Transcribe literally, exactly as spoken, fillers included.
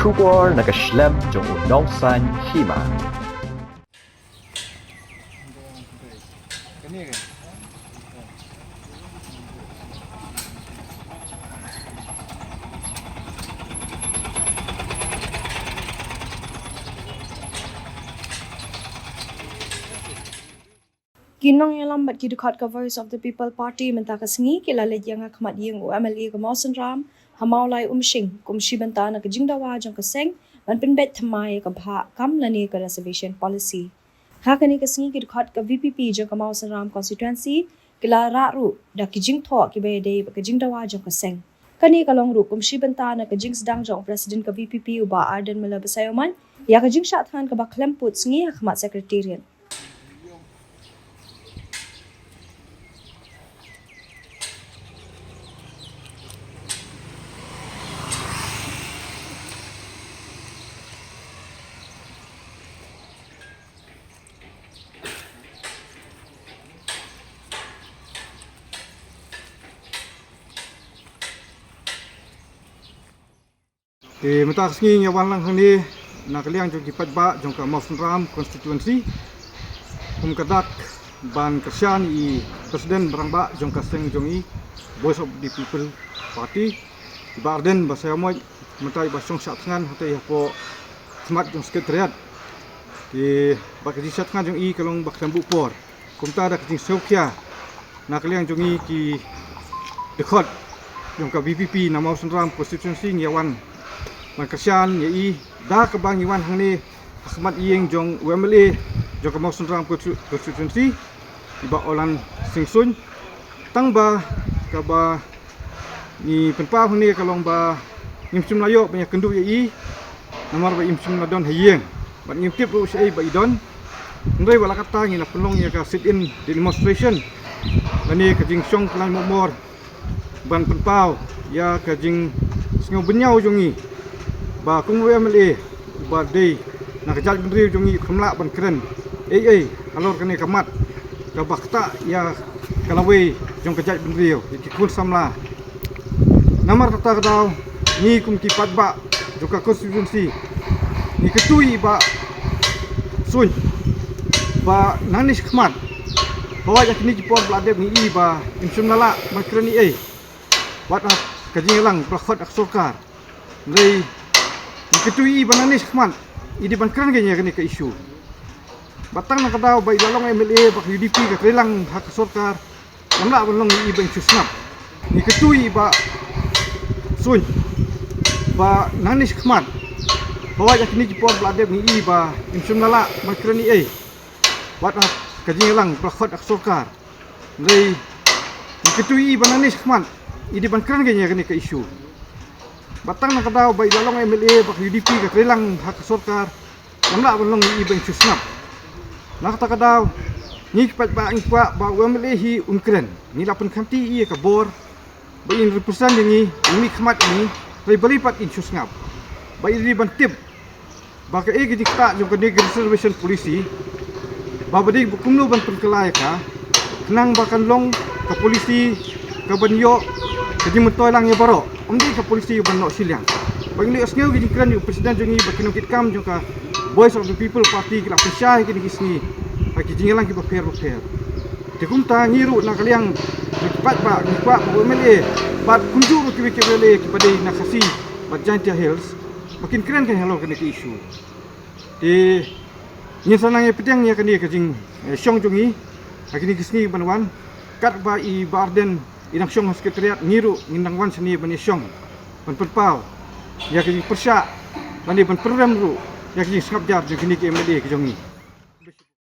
Khubor na ka shlem jong u nongsan hima. Ki nongïalam bad ki dkhot ka Voice of the People Party mynta ka sngi ki la leit ïa nga khmat ïing u M L A ka Mawsynram ha Mawlai Umshing kum shi bynta na ka jingdawa jong ka seng ban pynbeit thymmai ïa ka bhah kam lane ka reservation policy. Ha kane ka sngi ki dkhot ka V P P jong ka Mawsynram constituency ki la rah ruh da ki jingthoh kiba ïadei bad ka jingdawa jong ka seng. Kane ka long ruh kum shi bynta na ka jingsdang jong u President ka V P P u Bah Ardent Miller Basaiawmoit ïa ka jingshah thngan kaba khlem pud sngi ha khmat Secretariat. Te mynta ka sngi ngi wan lang hangne na ka liang jong ki paidbah jong ka Mawsynram constituency kum ka dak ban kyrshan ïa i President rangbah jong ka seng jong i Voice of the People Party, i Bah Ardent Basaiawmoit, mynta iba shong shah thngan hangtei hapoh khmat jong Secretariat. Te bad ka jingshah thngan jong i ka long ba khlem buh por. Kumta da ka jingsngewkhia na ka liang jong ngi ki dkhot jong ka V P P na Mawsynram constituency ngi ïa wan ban kyrshan ïa i da kaba ngi wan hangne ha khmat ïing jong u M L A jong ka Mawsynram constitu-, constituency, i Bah Orland Singh Suin. Tang ba kaba ngi pynpaw hangne ka long ba ngim shym la ïoh ban ïakynduh ïa i namar ba im shym la don ha ïing bad ngim tip ruh shaei ba i don. Hynrei wat la katta ngi la pynlong ïa ka sit-in demonstration lane ka jingshong khlaiñ mokmor ban pynpaw ïa ka jingsngew bynñiaw jong ngi ba kum u M L A uba dei na ka jaitbynriew jong ngi u kham lah ban kren ei ei halor kane ka mat kaba ktah ïa ka lawei jong ka jaitbynriew, ïa ki khun samla. Namar kata ka daw ngi kum ki paidbah jong ka constituency ngi kyntu ïa i Bah Suin ba nangne shakhmat ba wat ïa kine ki por ba la dep ngi i ba im shym la lah ban kren ei ei wat ha ka jingïalang ba la khot da ka sorkar. Hynrei ngi kyntu ïa i ba nangne shakhmat i dei ban kren kein ïa kane ka issue. Bad tang na ka daw ba i la long M L A bad ka U D P ka trei lang ha ka sorkar, ngam lah ban long ïa i ba im shu sngap. Ngi kyntu ïa i Bah Suin ba nangne shakhmat ba wat ïa kine ki por ba la dep ngi i ba im shym la lah ban kren ei ei wat ha ka jingïalang ba la khot da ka sorkar. Hynrei ngi kyntu ïa i ba nangne shakhmat i dei ban kren kein ïa kane ka issue. Bad tang na ka daw ba i la long M L A bad ka U D P ka trei lang ha ka sorkar, ngam lah ban long ïa i ba im shu sngap. Na kata ka daw ngi ki paidbah ngi kwah ba u M L A hi un kren. Ngi la pynkhamti ïa i ha ka bor ba in represent ïa ngi, in mihkhmat ïa ngi, hynrei balei pat in shu sngap? Ba i dei ban tip ba kaei ka jingktah jong kane ka reservation policy, ba ba dei kumno ban pynkylla ïa ka, khnang ba kan long ka policy kaban ïoh ka jingmyntoi lang ïa baroh, ym dei ka policy ban noh shiliang. Ba ngi la ïohsngew ka jingkren jong u President jong ngi bad ki nongkitkam jong ka Voice of the People Party ki la pynshai ha kine ki sngi ha ki jingïalang kiba pher ba pher. Te kumta ngi ruh na ka liang jong ki paidbah ngi kwah ba u M L A bad kumjuh ruh kiwei ki M L A kiba dei na Khasi bad Jaintia Hills ba kin kren kein halor kane ka issue. Te ngin sa nang ïa pdiang ïa kane ka jing, eh, shong jong ngi ha kine ki sngi ban wan. Katba i Bah Ardent i dang shong ha Secretariat, ngi ruh ngin dang wan shane ban ïa shong ban pynpaw ïa ka jingpyrshah lane ban pynrem ruh ïa ka jingsngap jar jong kine ki M L A ki jong ngi.